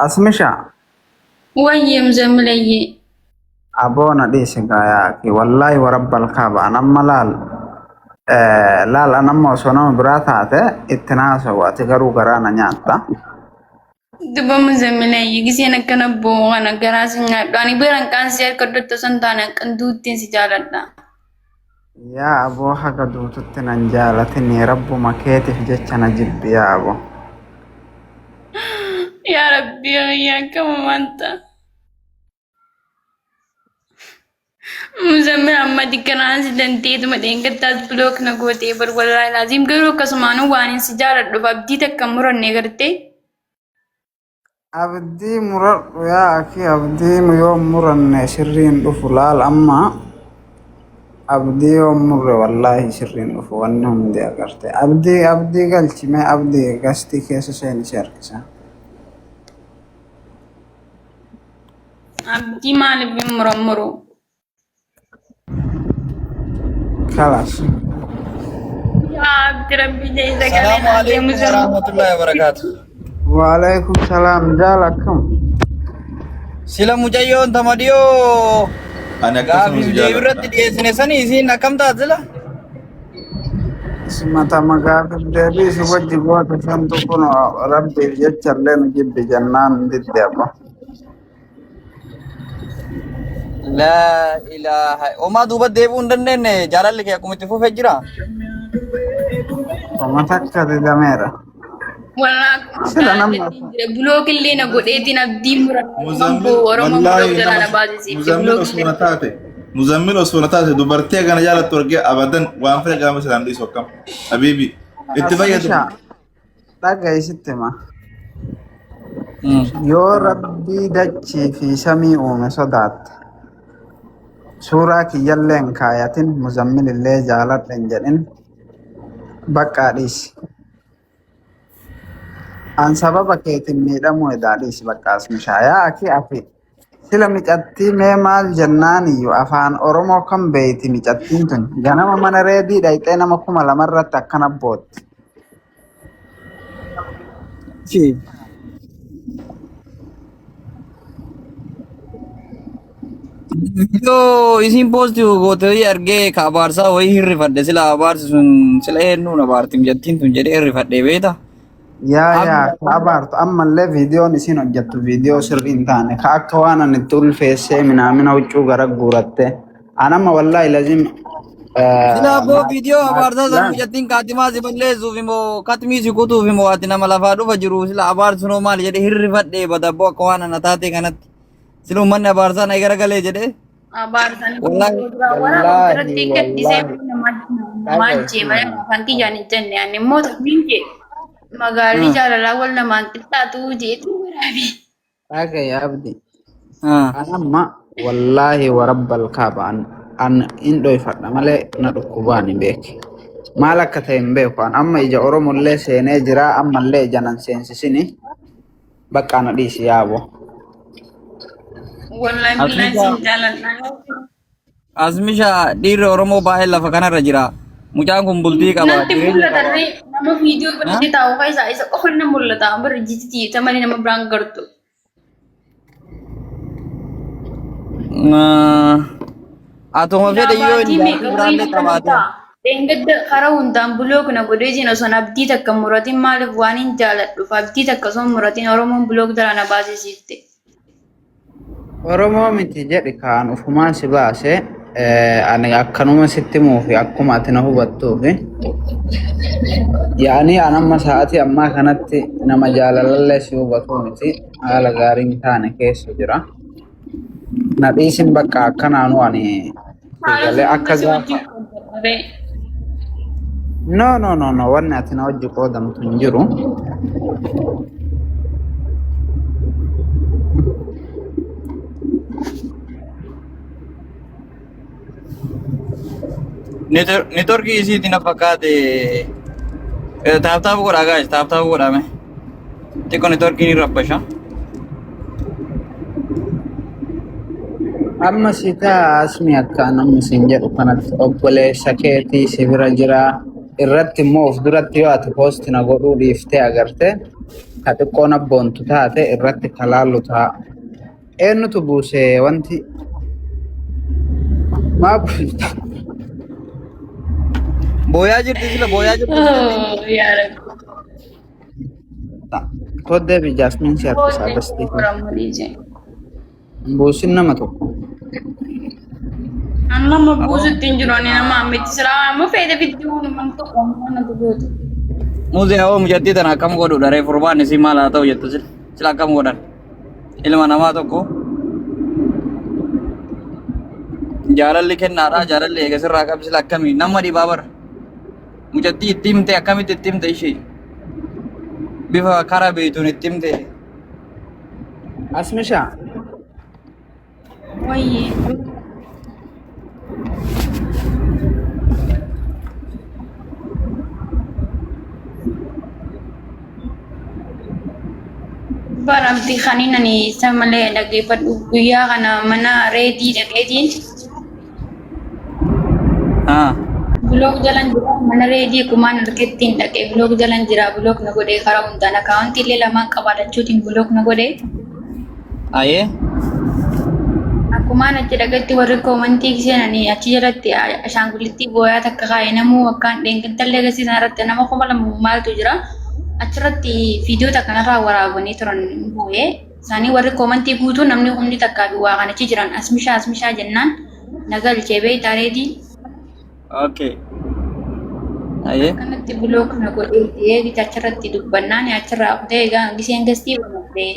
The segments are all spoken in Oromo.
Asmisha. Wayyee muzammilayyee. Aboo na dhiisi gaa yaa akhi wallaahi warabbal kaaba an amma laal laal an amma osoo nama biraa taate itti naasawu ati garuu garaa na nyaatta. Duba muzammilayyee giseen akkana boo'u kana garaa si nyaadhu. Ani beeran qaansii harka dotto san taane akkan duuttiin si jaaladha. Yaa aboo haga duututti nan jaalatini rabbuma keetif jecha na jibbi yaa aboo. Yaa rabbii yaa akkama wanta. Muzammil amma dikkanaan si dandeetuma dheengaddaas bilook na gootee bar wallaahi laaziim garuu akkasumaanuu waan hin si jaaladhuuf abdii takka hin muranne gartee. Abdii muradhu yaa akii abdii yoo muranne sirriin dhufu laal amma abdii yoo murre wallaahi sirriin dhufu wanni hundi agarte abdii abdii galchi mee abdii gastii keessa seeni si harkisa. Abdii maaliif hin murammuru? Kalas. Yaa abdi rabbi jee sagalee Salaamu naa alaikum deemu wa rahmatullahi wa barakaatu. Waalaikum salaam jaal akkam. Sila mucayyoon tama dhiyoo Ani akkasuma gaafiif si deebii irratti jaaladha. dhiyeessine sanii isiin akkam taate sila? Matama gaafif deebii si wajji goota santu kun rabbiif jecha illee nu jibbi jennaan didde abbo. Laa ilaaha. Homaa duuba deebi'uu hin dandeenye jaalalli kee akkuma itti fufee jira. Oma takka didameera. Walaa Sila namni jira bulook illee na godheetiin abdii muradha. Muzammil Oromoo bulook wallaahi jalaa nama na baasisiifte Muzammil bulook osoo illee. na taate Muzammil osoo na taate dubartii kana jaalattu argee abadan waan fedhe qaama isaan dhiisu akkam habiibi itti fayyadamu. Asmisha dhaga'i sitti hima. Yoo rabbii dachii fi samii uume sodaatte suuraa kiyyallee hin kaayatin muzammil illee jaaladha hin jedhin baqqaa dhiisi. An sababa keetiin miidhamuu edaa dhiisi baqqaa asmishaa. Yaa akii ati sila micattii mee maal jennaan iyyuu afaan Oromoo kam beeyti micattiin tun ganama mana reedii dhayxee nama 2000 irratti akkana bootti. Viidiyoo isiin poosti goote wayii argee ka abaarsaa wayii hirrifadhe sila abaarsi sun sila eenyuun abaarti mijattiin tun jedhee hirrifadhe beekta. Yaa yaa ka abaartu ammallee viidiyoon isiin hojjettu viidiyoo sirrii hin taane ka akka waan ani itti ulfeessee minaamina huccuu gara guuratte. An amma wallaahi lazim Sila abboo viidiyoo abaarsaa san laan mucattiin kaatimaa si balleessuuf immoo katmii si kutuuf immoo ati nama lafaa dhufa jiru sila abaarsi sunoo maali jedhee hirrifadhe bada abboo akka waan ana taatee kanatti. Sila uummanni abaarsaa na garagalee jedhee. Abaarsan Wallaahi. duraa waraabamte irratti wallaahi gaddisee wallaahi nama dhaga'i jee malee afaan kiyyaan hin jenne ani immoo takmiin jee magaalli jaalalaa wal namaan qixxaatu jeetu waraabe. Dhaga'i abdi. An amma wallaahi warabbal kaaba an an hin dhoyfadha malee na dhukkubaan hin beeki. Maal akka ta'e hin beeku an amma ija Oromollee seenee jira ammallee ija nan seensisini baqqaa na dhiisi yaabo. Wallaahi billaahi Asmisha sin jaaladha. Asmisha dhiirri Oromoo baay'een lafa kanarra jira. Mucaan kun bultii qaba Natti jireenya mul'ata qaba. illee nama viidiyoo godhatee taa'u keessaa isa qofa na mul'ata. Bara jijjiitii isa malee nama biraan gartu. Atuma Silaa fedhe yoo baatii inni meeqa jaartii wayii biraallee akkana qabaate. ta'a. Dheengadda karaa hundaan bulook na godhee jeen osoon abdii takka hin muratin maaliif waan hin jaaladhuuf abdii takka osoo hin muratin Oromoon bulook jalaa na baasisiifte. Oromoo miti jedhi kaan ufumaan si baase ani akkanuma sitti himuufi akkuma ati na hubattuufi yaani an amma sa'aatii ammaa kanatti nama jaalalallee si hubatu miti haala gaarii hin taane keessa jira. Na dhiisin bakka akkanaanu ani si Haala galee sun akka hunda si gaafa wajjin qoodadha. no no no no wanni ati na wajji qoodamtu hin jiru. Neetworkii isiitiin na fakkaate. Taaptaap godhaa gaayis taaptaap godhaa mee. Xiqqoo neetworkiin ni rabbasha. Amma si taa asmi akka namni siin jedhu kanatti obboleessa keetii si bira jira irratti immoo of duratti yoo ati poosti na godhuu dhiiftee agarte Ka xiqqoon abboontu taate irratti kalaallu ta'a. Eenyutu buuse wanti maa buufta? Booyaa jirti sila booyaa jirti. Oh, yaa Rabbi. Koddee fi jaasmiin si harkisaa basti. Buusin nama tokko. An nama buusutti hin jiru ani nama miti silaa amma feete fitti waan tokko nama gootu. Muuzee hawwa mucattii tana akkam godhu dharee furbaan isii maal haa ta'u jettu sila sila akkam godhan ilma namaa tokko jaalalli kennaadha jaalalli eega sirraa qabi sila akkamii nama dhibaa bara mucattii itti himte akkamitti itti himte ishee bifa karaa beeytuun itti himte. Asmishaa. Wayyee. Bara abdii kaniin ani isa malee dhaggeeffadhu guyyaa kana mana reedii dhaqeetiin Block jalan jira mana reedii kumaan argettiin dhaqee block jalan jira block na godhee karaa hundaan akaawuntii illee lamaan qabaadhachuutiin block na godhee Ayee. akkumaan achi dhaqetti warri koomantii seenanii achi jalatti ashaangulittii booyaa takka kaa'e namuu akkaan dheengadallee agarsiisan irratti nama 2000 maaltu jira achirratti viidiyoota kanarraa waraabanii turan boo'ee isaanii warri koomantii guutuu namni hundi takkaa fi waa kan achi jiran asmishaa asmishaa jennaan na galchee beektaa reedii. Okay. Ayee. Akkanatti block na godhee eegite achirratti dubbannaan achirraa kutee egaa giseen gastii banadhe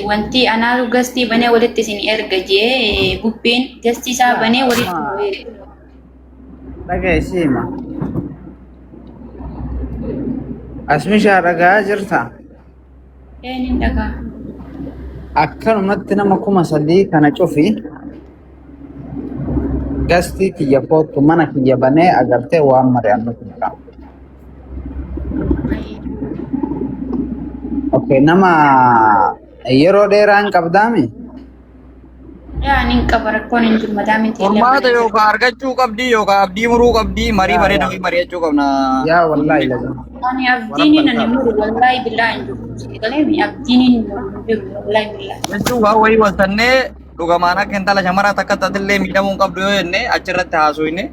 wanti anaatu gastii banee walitti isin erga jee bubbeen gastii isaa banee walitti nu erga. Dhaga'i si hima. Asmishaa dhaga'aa jirta? Een hin dhagaa. Akkanumatti nama 3000 kana cufi gastii kiyya koottu mana kiyya banee agartee waan mari'annutu jira. Okay, nama yeroo dheeraa hin qabdaami? Yaa nin qaba rakkoon hin jiru mataa miti illee Furmaata mana jira. yookaan argachuu qabdii yookaan abdii muruu qabdii marii Yaa bareeda yaa wayii mari'achuu qabna. yaa wallaahi lazim. Ani Warabba abdiin ani alkaaba. muru wallaahi billaa hin jiru. Sagalee abdiin hin muru hin jiru wallaahi billaa. Jechuun waan wayii waltannee dhugamaan akka intala shamaraa takka tatillee miidhamuu hin qabdu yoo jenne achirratti haasofne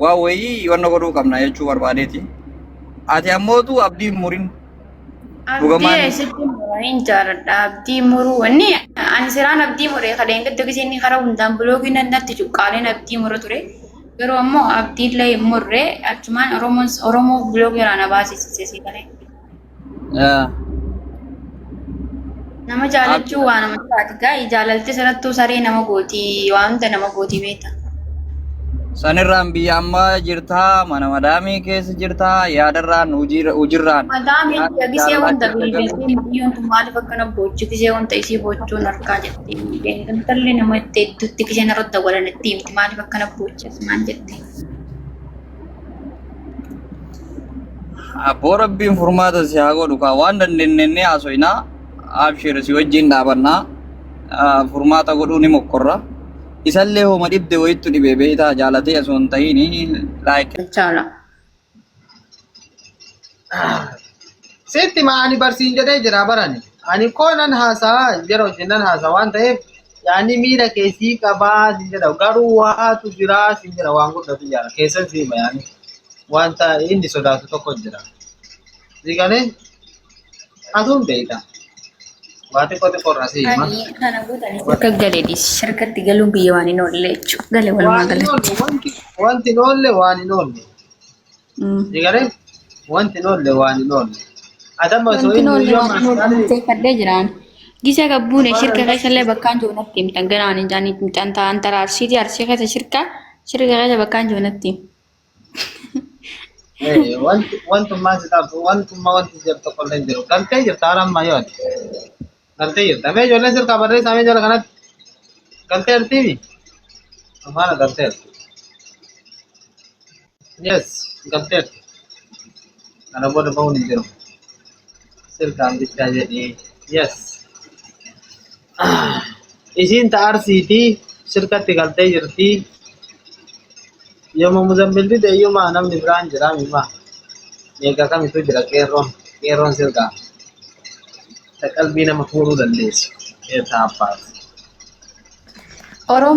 waan wayii wanna godhuu qabna jechuu barbaadeeti. Ati ammootu abdii hin murin. Abdii Dhugamaan eessatti mura hin jaaladha. Abdii muruu wanni ani siraan abdii mure kaleen gadda gisee inni karaa hundaan biloogiin natti cuqqaaleen abdii mura ture. Garuu ammoo abdii illee hin murre achumaan Oromoon Oromoo biloogii irraa na baasisise si galee. Nama jaalachuu waa nama taati gaa jaalalti sarattuu saree nama gooti waa hunda nama gooti beekta. Sanirraan biyya ammaa jirtaa mana madaamii keessa jirtaa yaadarraan hojiirraan Madaamiin yaada biyya gisee jaalalaa hunda keessa galuu bilbiltee mucayyoon tun maaliif akkana boochi gisee hunda isii boochuun harkaa jetti. Intalli nama itti hedduutti giseen irratti dawwalan itti himti maaliif akkana boochi asumaan jette. Abboo rabbiin furmaata si haa godhu kaa waan dandeenye haasoynaa abshir si wajjin dhaabannaa furmaata godhuu ni mokkorra isallee hooma dhibde wayittu dhibe beektaa jaalatee osoo hin ta'iin like Chaala. Sitti ma ani barsiin jedhee jira barani. Ani koo nan haasaa jara wajjin nan haasaa waan ta'eef yaani miira keessii qabaa sin jedha garuu waatu jira sin jedha waan guddatu jira keessan si hima yaani wanta inni sodaatu tokko jira. Si galee atuun beekta. Waa xiqqoo xiqqoo irraa si hima. Ani kana gootanii shirka galee dhiisi. Shirkatti galuun biyya waan hin oolle jechuudha. Gale walumaa Waan hin galatti. oolle wanti wanti hin oolle waan hin oolle. Si galee wanti hin oolle waan hin oolle. Adamma osoo Wanti inni oolle iyyuu waan hin oolle amma murteeffadhee jiraan. Gisa qabbuune shirka keessallee bakkaan jiru natti himtan ganaan hin jaanii mucaan ta'an tara arsiitii arsii keessa shirka shirka keessa bakkaan jiru natti him. Wanti wantummaa si taatu wantummaa wanti jiru tokko illee hin jiru. Galtee jirta haala ammaa yoo ati. Galtee jirta. Mee ijoolleen sirkaa barreessaa mee jala kanatti. Galtee jirtiimi? Amaana galtee jirti. Yes, galtee jirti. Kana booda bahuun hin jiru. Sirkaan bichaa jedhii. Yes. Isiin ta arsiitii sirkatti galtee jirti. Yooma Muzammil dide iyyumaa namni biraan jira mima. Meeqa kamitu jira qeerroon. Qeerroon sirgaa. Ta qalbii nama fuudhuu dandeessu. Eessa abbaas. Oromoo.